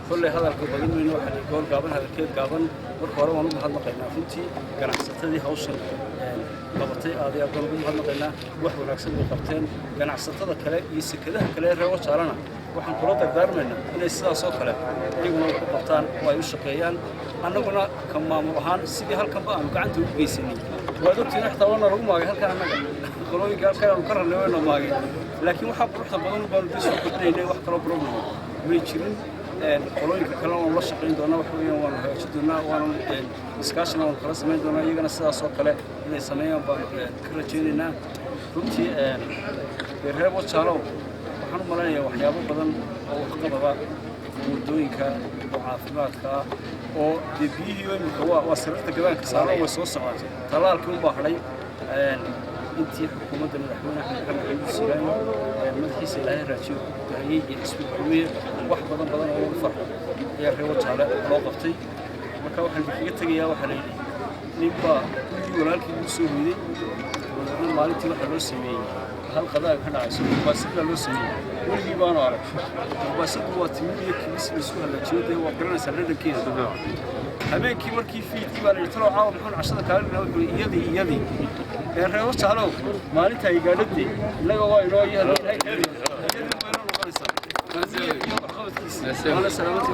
Kolley hadalka badan weyne, waxaa la gool gaaban hadalkeed gaaban. Marka hore waan u mahadnaqaynaa runtii ganacsatadii hawshan qabatay, aad iyo aad baan ugu mahadnaqaynaa. Wax wanaagsan bay qabteen. Ganacsatada kale iyo sekadaha kale ee reer Wajaalana waxaan kula dardaarmaynaa inay sidaas oo kale iyaguna wax u qabtaan oo ay u shaqeeyaan. Annaguna ka maamul ahaan sidii halkanba aanu gacanta ugu geysanay, waad ogtiin, xitaa waana lagu maagay halkan. Annaga qolooyinka halkan aanu ka rarnay wayna maagay, laakiin waxaa quruxda badan baanu dee soo kordhinaynay. Wax kaloo problem may jirin. Qolooyinka kalena waanu la shaqayn doonaa, wax weeyaan waanu hagaajin doonaa, waanu iskaashina waanu kala samayn doonaa. Iyagana sidaas oo kale inay sameeyaan baanu ka rajaynaynaa runtii. Dee reer Wajaalow, waxaan u malaynayaa waxyaabo badan oo waxqabada, waddooyinka oo caafimaadka ah, oo dee biyihii oo imika waa sariirta gabaanka saaran, way soo socdaan. Tallaalkii unbaa hadhay. Intii xukuumadda Madaxweyne Axmed Maxamed Maxamuud Siilaanyo, madaxiisa Ilaahay raajiyo, ku gudahayey iyo xisbiga Kulmiye, wax badan badan oo lagu farxo ayaa reer Wajaale loo qabtay. Marka waxaan idinkaga tegayaa, waxaa la yidhi ninbaa gurigii walaalkii ugu soo hoyday, dabadeedna maalintii waxaa loo sameeyey hal qadaaga ka dhacayso, mubaasad baa loo sameeyey. Weligii baanu arag mubaasadu, waa timir iyo kibis la isku hagaajiyo, dee waa garanaysaa dhadhankeeda. Habeenkii markii fiidkii baa la yidhi, "Talow caawa maxaan cashada kaaga dhignaa?" Wuxuu iyadii iyadii ee reer Wajaalow, maalinta ay gaadhadee innaga waa inoo iyo iyadii waa inoo noqonaysaa iyo waxqabadkiisa. Waana salaamati.